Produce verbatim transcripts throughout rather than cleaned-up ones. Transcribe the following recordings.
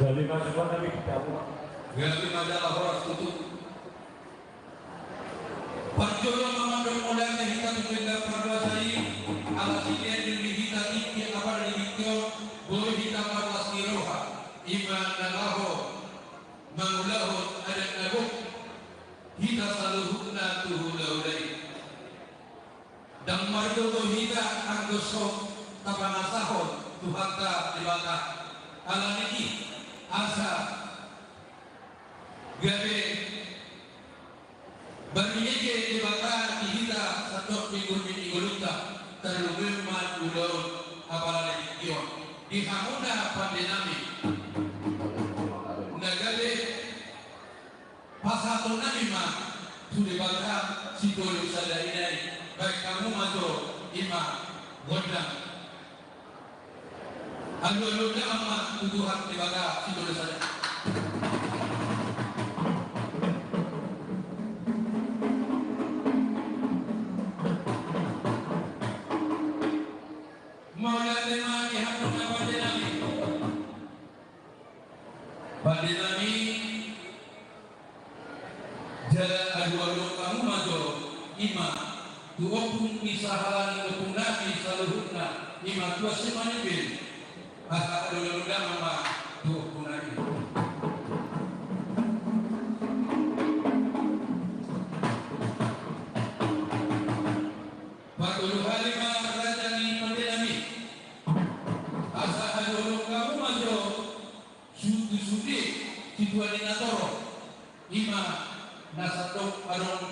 Gabe ma jala horas tutu. Parjolo ma mandok mauliate hita tu Debata Pardosa i, ala silean ni hita tingki apala di tingki on, boi hita marlas ni roha, i ma na laho mangulahon adat na gok hita saluhutna tu hulahula i. Ndang margogo hita anggo so tapangasahon Tuhanta Debata. Alani i asa gabe marbege Debata di hita sandok di gurmi ni ngolunta, tarlumobi ma di ulaon apala di tingki on. Di hamuna pande nami na gabe pasahaton nami ma tu Debata Sitolu Sada i, baen hamu ma jo i ma gondang alualu damang ma tu Tuhan Debata Sitolu Sada. Mauliate ma di hamuna pande nami. Pande nami, jala alualu hamu ma jo i ma tu ompung ni sahala ni ompung nami saluhutna, i ma tu asi Manipin. Asa alualu damang ma tu ompung nami. Patolu hali ma raja ni pande nami. Asa alualu hamu ma jo sude sude situan ni natorop, i ma na sandok adong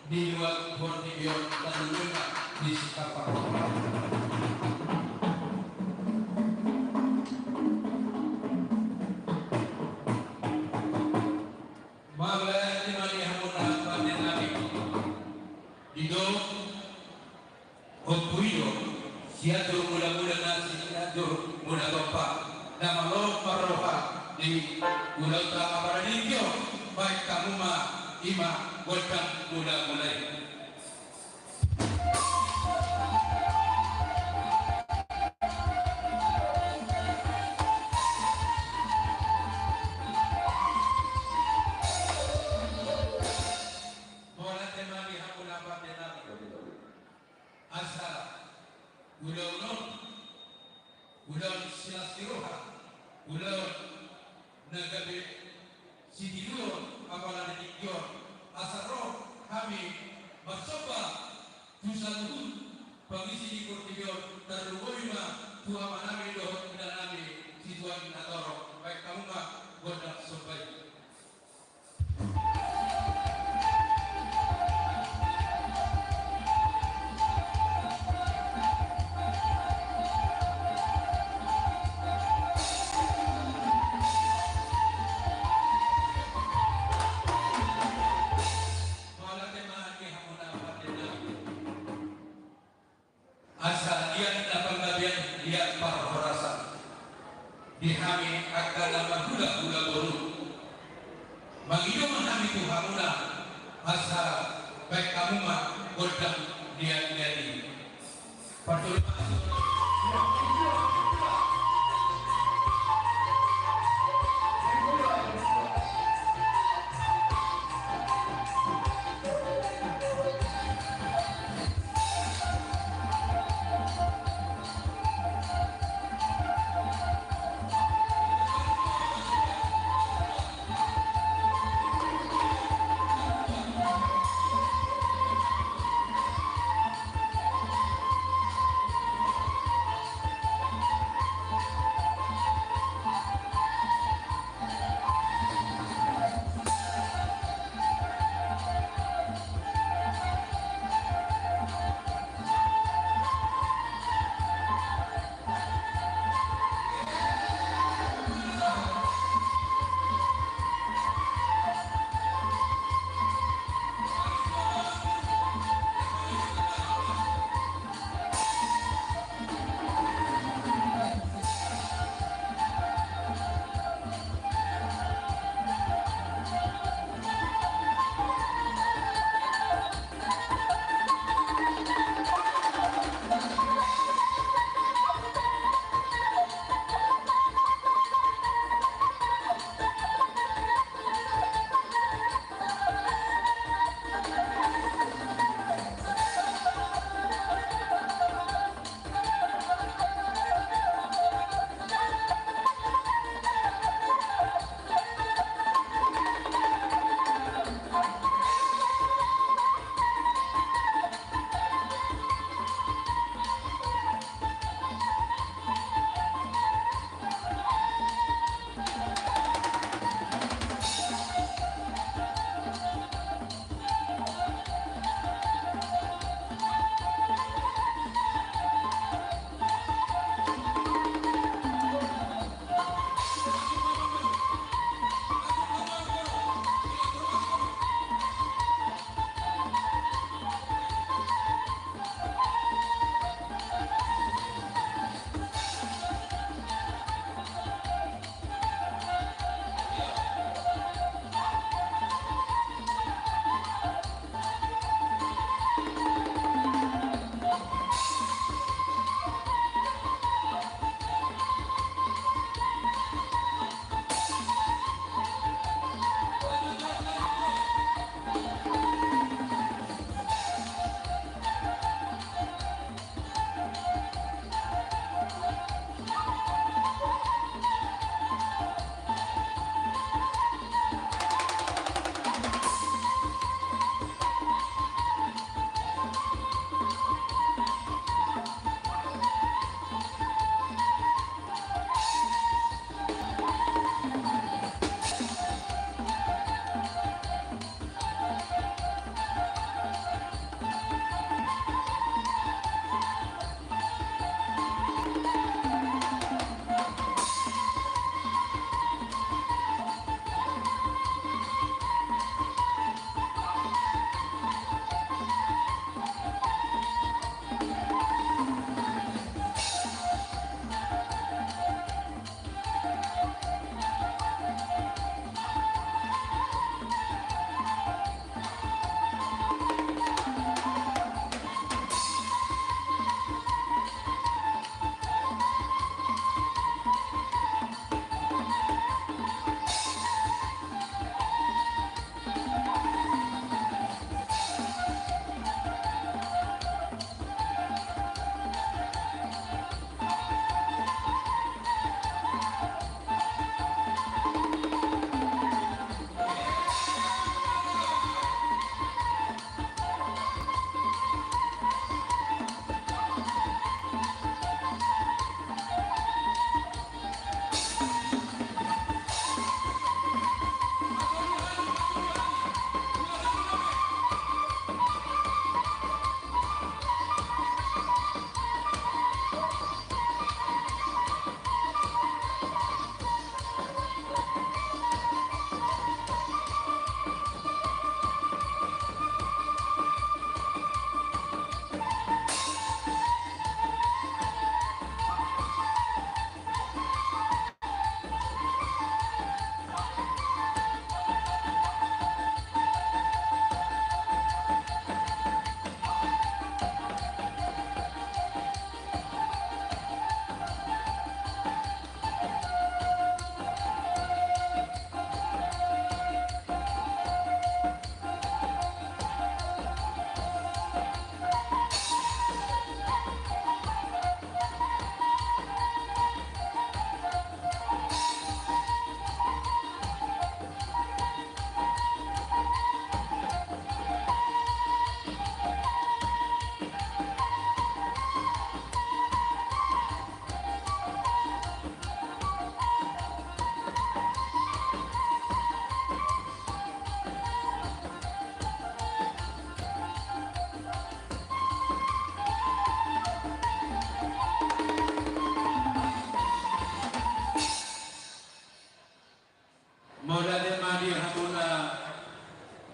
di luat portibi on, tarlumobi ma di Sikampar. Mauliate ma di hamuna pande nami. Didok Ompu i do, Sianjur Mulamula na Sianjur Mula Tompa, na malo marroha di ulaonta apala di tingki on, baen hamu ma i ma gondang mulamula i. Mauliate ma di hamuna pande nami. Asa ulaon on, ulaon silas ni roha, ulaon na gabe sitiruon apala di tingki on, asa ro hami marsomba tu saluhut pangisi ni portibi on, tarlumobi ma tu amanami dohot inanami situan natorop, baen hamu ma gondang somba i. Asa liat na panggabean, liat parhorasan di hami angka na marhulahula boru. Mangido ma hami tu hamuna, asa baen hamu ma gondang liatliat i.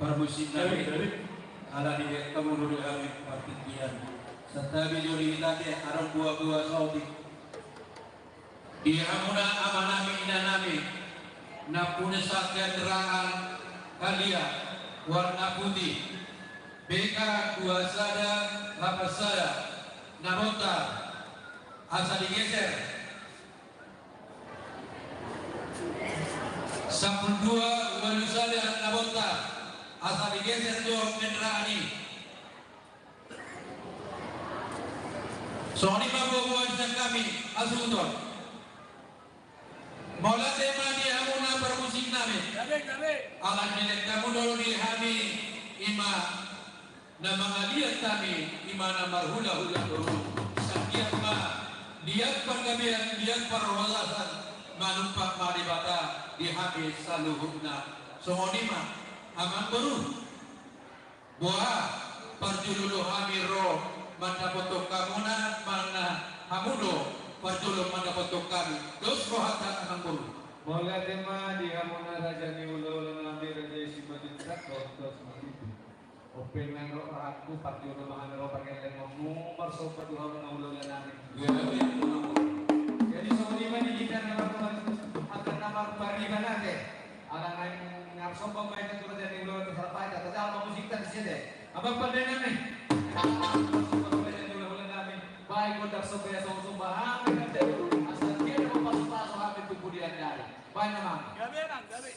Parmusik nami, alani di hamu do di hami partingkian. Santabi jo di hita ate, adong buabua saotik. Di hamuna amanami, inanami, na punsa kendaraan Kalia warna putih, B K dua sada lapan sada, na bontar, asa digeser. Sampulu dua ualu sada na bontar, asa digeser jo kendaraan i. Songon i ma buabua di sian hami, asuhuton. Mauliate ma di hamuna parmusik nami. Alani dilean hamu do di hami, ima na mangaliat hami, ima na marhulahula boru. Sai anggiat ma liat panggabean, liat parhorasan, manumpak ma Debata di hami saluhutna. Songon i ma, amang boru. Boha, parjolo do hami ro mandapothon hamuna, manang hamu do parjolo mandapothon hami. Dos rohanta, amang boru. Mauliate ma di hamuna raja ni hulahula nami, Raja i Simanjuntak, Raja Simanjuntak. Ope, naeng ro rohangku, parjolo ma hami ro pargellengonmu, marsomba tu hamuna hulahula nami. Jadi songon i ma di hita na marhobas, angka na marpariban ate. Ala naeng marsomba ma hita tu raja ni hulahula, tu Salpai, tajalo ma musikta disi ate. Amang pande nami. Marsomba tu raja ni hulahula nami. Baen gondang somba, ia songon somba hami nang jalo. Asa dia na mapasupasu hami tu pudian ni ari. Baen, amang. Gabe, nang, gabe.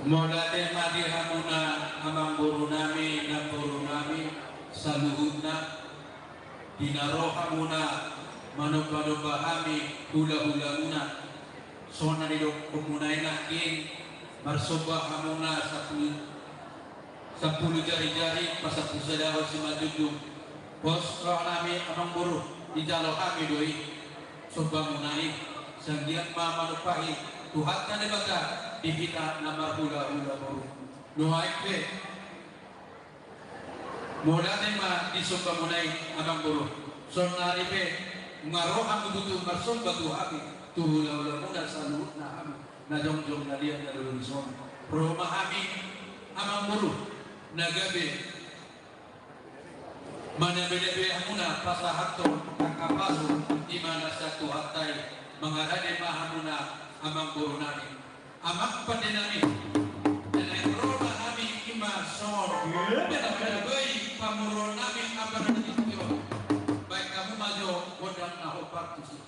Mauliate ma di hamuna amangboru nami, namboru nami saluhutna, di na ro hamuna manombanomba hami hulahulamuna. Songon na nidokhonmuna i nangkin, marsomba hamuna sampulu, sampulu jarijari pasampulu sada on simanjujung. Pos roha nami amangboru, dijalo hami do i sombamuna i, sai anggiat ma manumpahi Tuhanta Debata di hita na marhulahula boru. Nuaeng pe, mauliate ma di sombamuna i amangboru. Saonnari pe nunga ro hamu tutu marsomba tu hami, tu hulahulamuna saluhutna hami na jongjong na liat na lolo dison. Ro ma hami amangboru na gabe manabedebe hamuna pasahathon angka pasu, di mana sian Tuhanta i. Mangarade ma hamuna amangboru nami, amang pande nami. Naeng ro ma hami i ma songon na manabai pamoruon nami. Apa na di tingki on, baen hamu ma jo gondang na hombar tusi.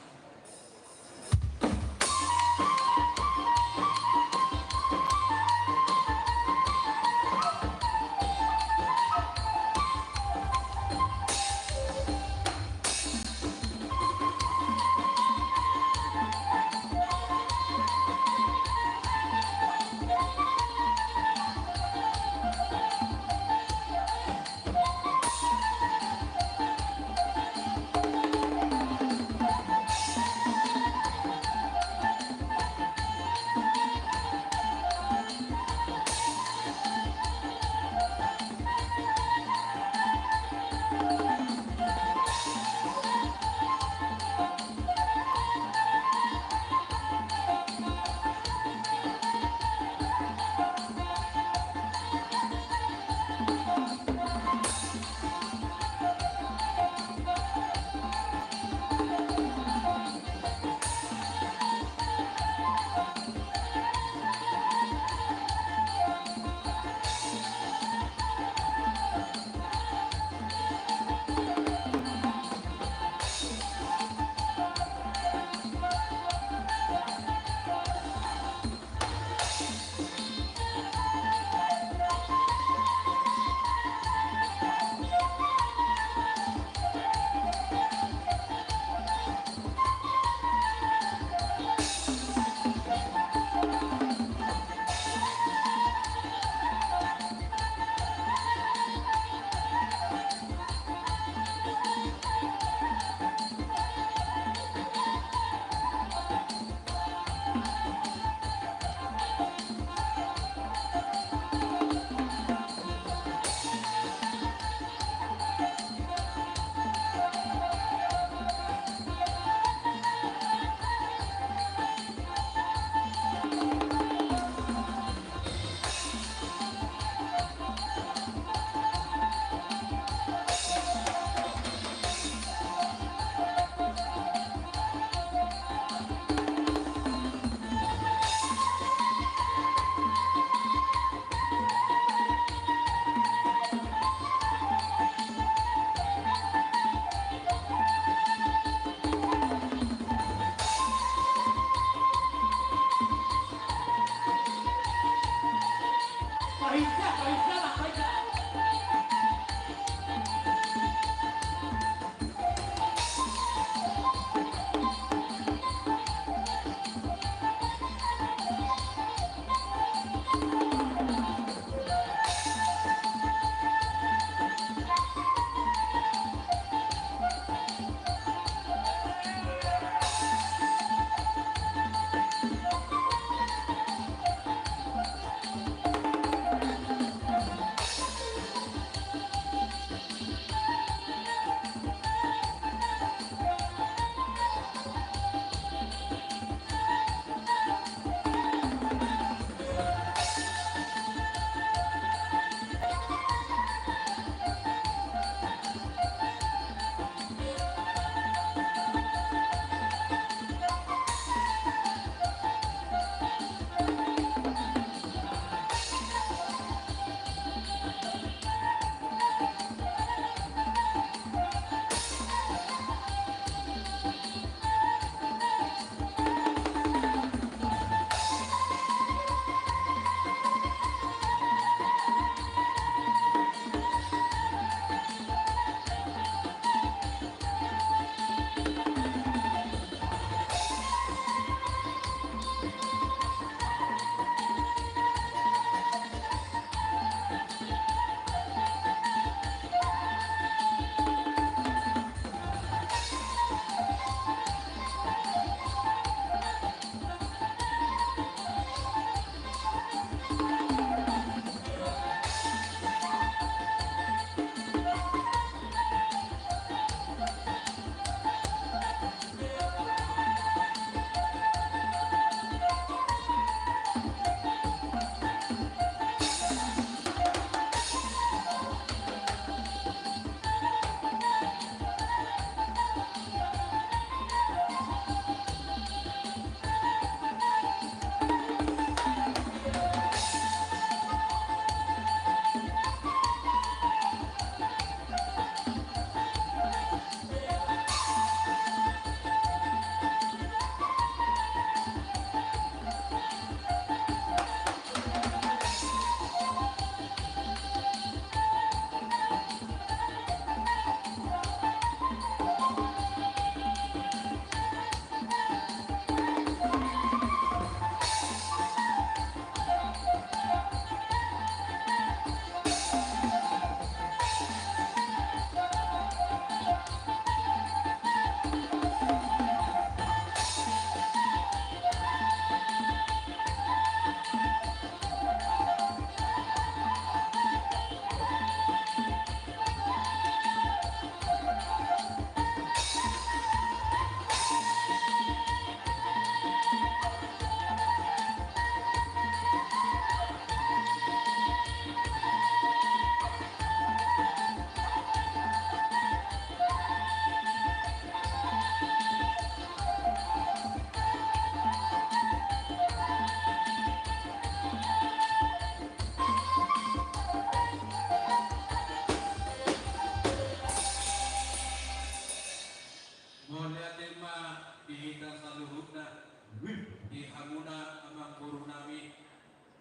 Amangboru nami,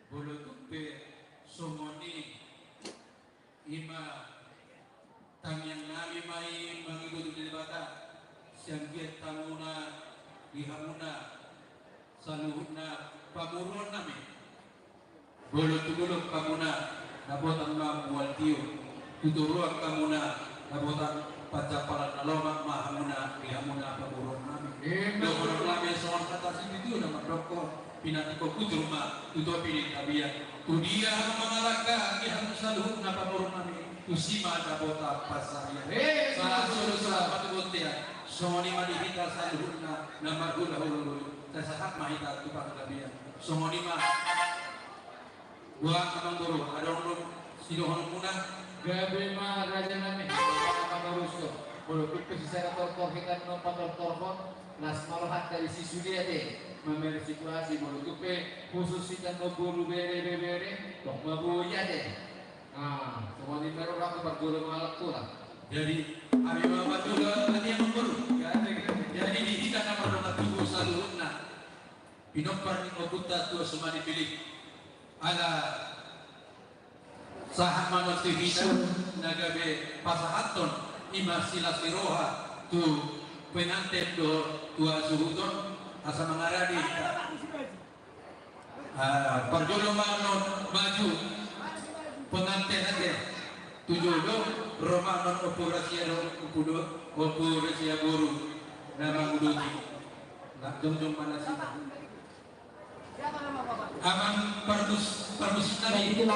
molo tung pe songon i, ima tangiang nami ma i mangido tu Debata, sian anggiat hamuna di hamuna saluhutna pamoruon nami. Molo tung olo hamuna dapotan ma mual tio, tu toruan hamuna dapotan pansamotan na lomak ma hamuna di hamuna pamoruon nami. Dohonon nami songon hata sipitu na mandok, pinantikhon hujur ma tu topi ni tapian. Tu dia hamu mangalangka di hamu saluhutna pamoruon nami, tusi ma dapotan pansarian. Sahat solu sahat ma tu bontean. Songon i ma di hita saluhutna na marhulahula. Sai sahat ma hita tu panggabean. Songon i ma. Dua amangboru, adong do sidohononmuna? Gabe ma raja nami, amangboru. Molo tung pe sisada tortor hita na patortorhon, las ma rohanta di si sude ate. Mamereng situasi, molo tung pe khusus hita na boru bere, bebere, tong ma boi ate. Ah, songon i ma ro, raka parjolo mangalangka. Jadi, hami ma parjolo ate, amangboru. Jadi di hita na mardongan tubu saluhutna, pinompar ni ompunta Tuan Suman i Pilip. Ala sahat ma non tu hita na gabe pasahathon, ima silas ni roha tu penganten dohot tu hasuhuton, asa mangaradi hita. Ah, parjolo ma non maju penganten ate. Tu jolo ro ma non Ompu Rasia dohot Ompu do, Ompu Rasia boru na manguduti. Na jongjong ma nasida. Amang parmus-, parmusik nami.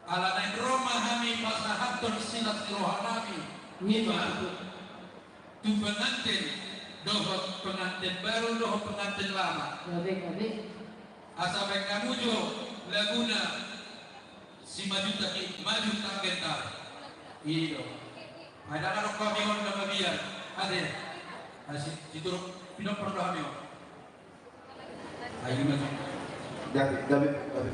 Ala naeng ro ma hami pasahathon silas ni roha nami, ima tu penganten dohot penganten baru dohot penganten lama. Asa baen hamu jo laguna. Si maju taki, maju tak gentar. I do. Ai dang adong hami on na mabiar. Ate. Ai si, si turuk pinompar do hami on. Ai maju. Gabe, gabe, gabe.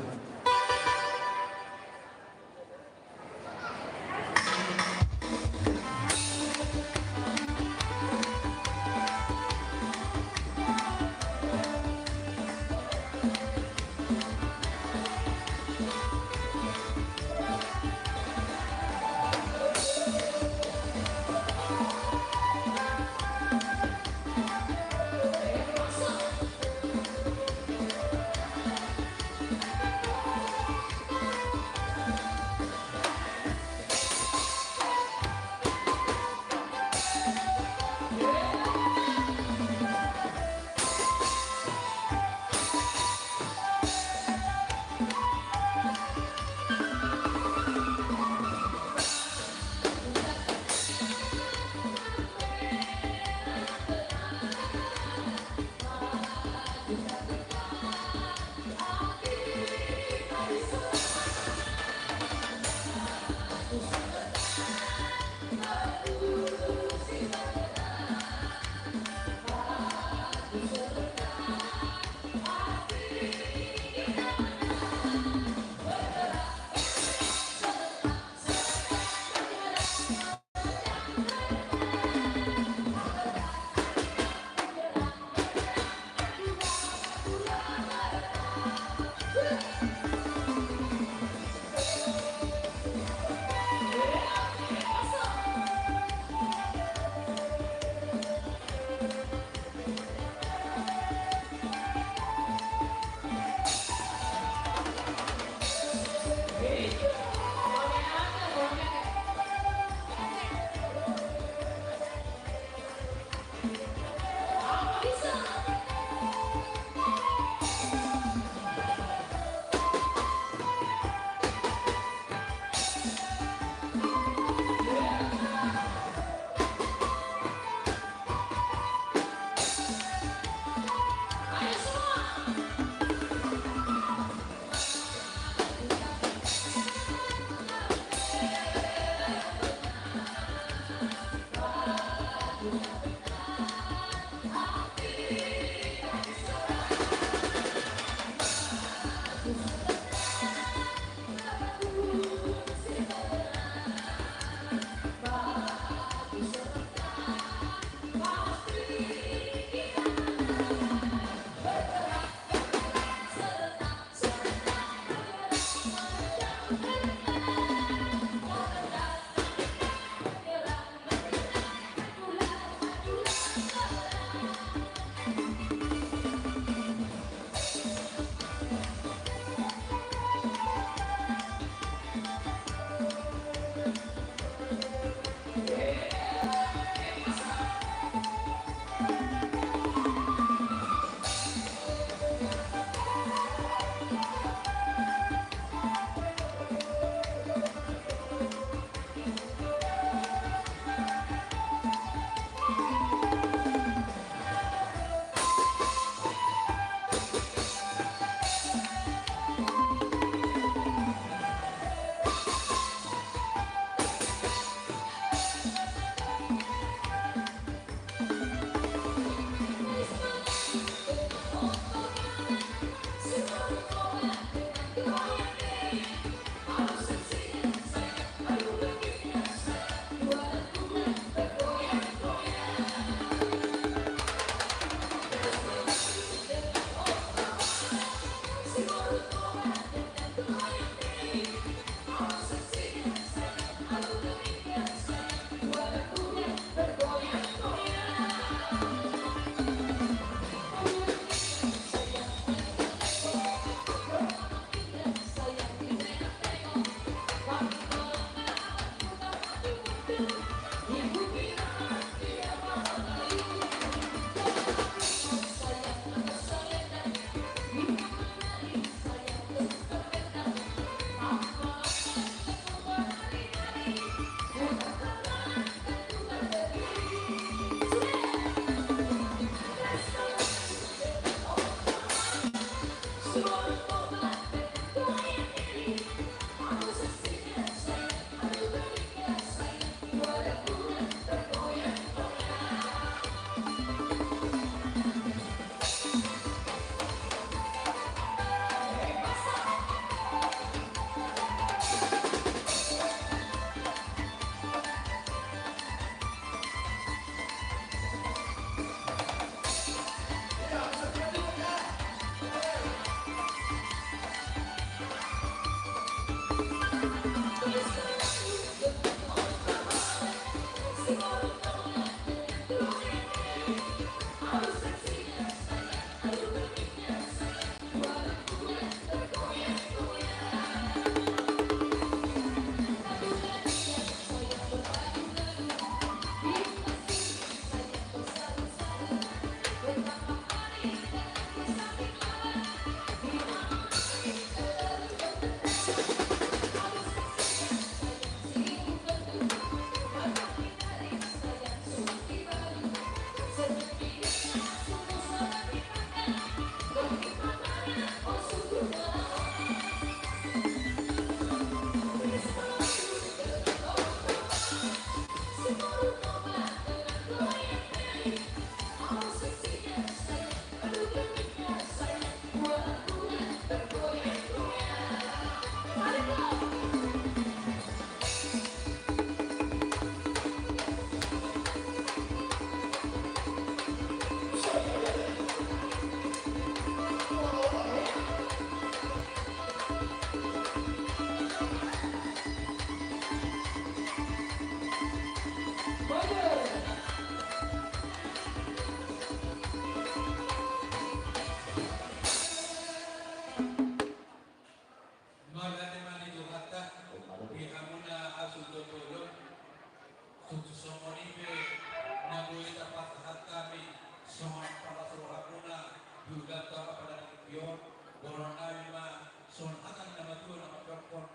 Songon palas rohamuna di ulaonta apala di tingki on, borhat nami ma songon hata ni na matua na mandokkon: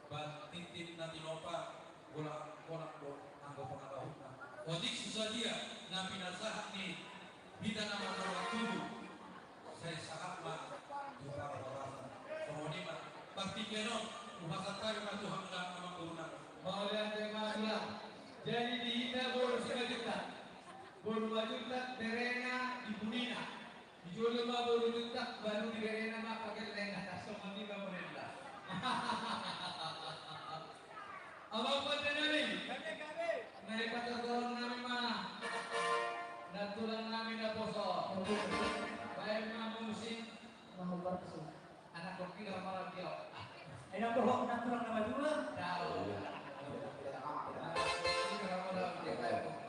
Ba tintin na tinopa, golanggolang do anggo pangalahutna. Otik so sadia na pinasahat ni hita na marroha tubu, sai sahat ma tu parhorasan. Songon i ma partingkian on, hupasahat hami ma tu hamuna amang boru nami. Mauliate ma tulang. Jadi di hita boru Simanjuntak, boru Manjuntak berena di punina. Di jolo ma boru Juntak, baru di berena ma pagellenna. Songon i ma model na. Amang pande nami, na ipatortor nami ma nantulang nami naposo. Baen ma musik. Anak kopi na maragio. Anak bohong, anak tulang na madua. Tahu. Anak kopi na maragio, ayo, kopi.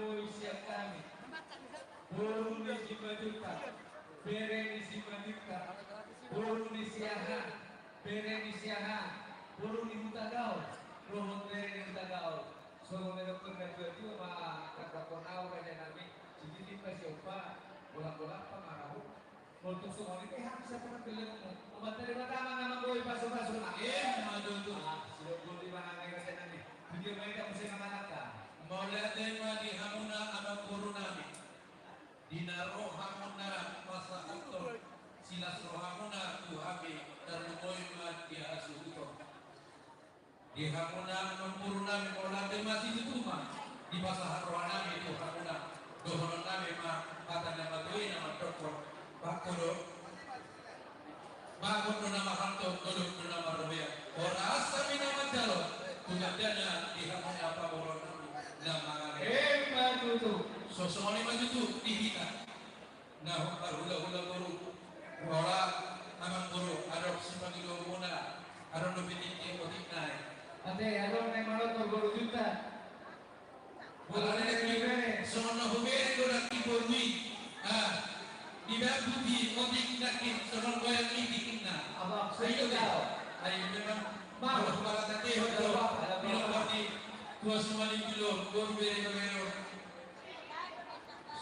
Boi sian hami, boru ni Simanjuntak, bere ni Simanjuntak, boru ni Siahaan, bere ni Siahaan, boru ni Hutagaol dohot bere ni Hutagaol. Songon na nidok ni natuatua ma, angka pahompu nami, sititi ma siompa, bolak-bolak ma marau. Molo tung songon i pe hami sahat tu pangkilengmu. Amanta Debata ma na manggoi pasu-pasuna. Ima tutu. Ah, sidok gori ma hami raja nami. Tudia ma ida muse na manata. Mauliate ma di hamuna amangboru nami. Di na ro hamuna pasahathon silas rohamuna tu hami, tarlumobi ma di hasuhuton. Di hamuna amangboru nami, mauliate ma situtu ma dipasahat roha nami tu hamuna. Dohonon nami ma hata ni na matua i na mandokkon: Bangko do, bagot do na marhalto, godang do na marrobean. Horas hami na manjalo tu gandana di hamuna pamoruon nami na mangalean. Ima tutu. So songon i ma tutu di hita na parhulahula boru. Horas amangboru, adong sipangidoonmuna, adong dope tingki otik nai. Ate, adong nai manortor boru Juntak. Boru Juntak. Songon na hubere do nangkin boru i. Ah, dibaen puti otik nangkin songon goyang i tingkina. Ayo, ayo memang. Bang. Boru Barat ate, hodo. Minum kopi. Tua sumali bilo, boru bere bere.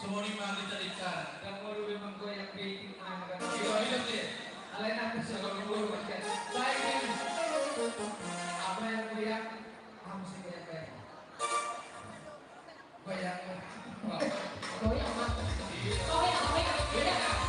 Songon i ma di tadi cara. Ndang molo memang goyang di tingkina. Iyo, iyo, te. Alai nangkin songon i boru. Baik, ini. Apa yang goyang? Apa sih goyang, goyang? Goyang. Goyang, Bang. Goyang, goyang, goyang.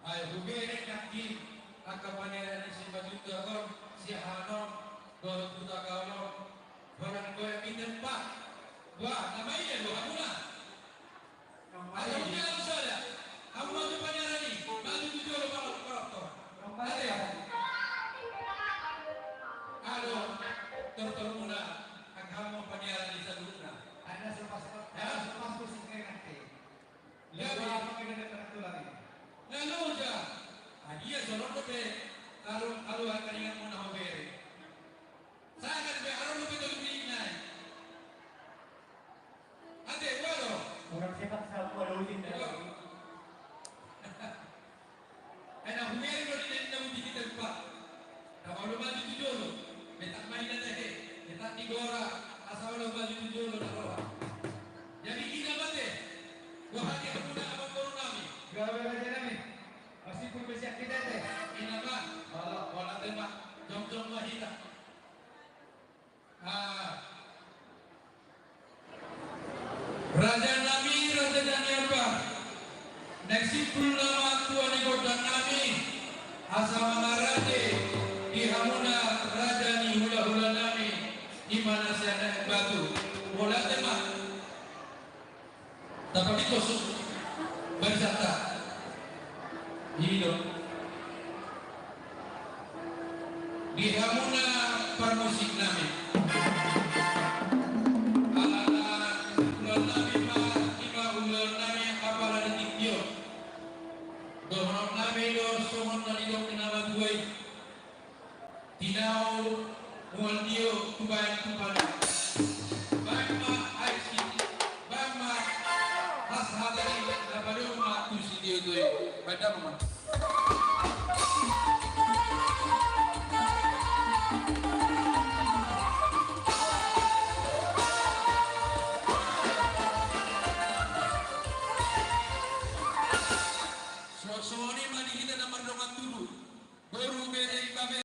Ai hubereng nangkin angka paniaran ni Simanjuntak on, siahaan on dohot Hutagaol on, holan goyang di tempat. Wah, na maila do hamuna. Ai hamu jalo sada. Hamu maju paniaran i, maju tu jolo, pala tu koruptor. Ate. Alo, tortormuna, angka hamu paniaran i saluhutna. Ada selepas, ada selepas musik enak, eh. Gabe. Lalu apa kita dapat tulang ini? Lalu aja. Ah, dia sorot dope. Kalau, kalau angka ringan mau nama bere. Saya kan be, aro dope tolu di nai. Ate, waduh. Kurang sehat, satu ada uji. Waduh. Ai na hubereng do ninna uji di tempat. Tama olo maju tu jolo. Betak ma i na tahe. Betak di gora. Asa olo maju tu jolo na roha. Jadi ina ma te. Roha ni hamuna amangboru nami. Gabe raja nami. Masih pun besiak kita te. Ina ma. Olo, olo te ma. Jongjong ma hita. Ah. Raja nami, raja nami apa? Naeng simpul nama tua ni gondang nami, asa mangarade di hamuna raja ni hulahula nami, i ma na sian Naeng Batu. Mauliate ma. Tapabitosuk barisanta. I do. Di hamuna parmusik nami. Alana ulaon nami ma, i ma ulaon nami apala di tingki on. Dohonon nami do songon na nidok ni na matua i. Tinau mual tio tu baen tu pala. Baen ma aek sitio, baen ma las hata i, na padomu ma tu sitio tu i. Baen damang ma.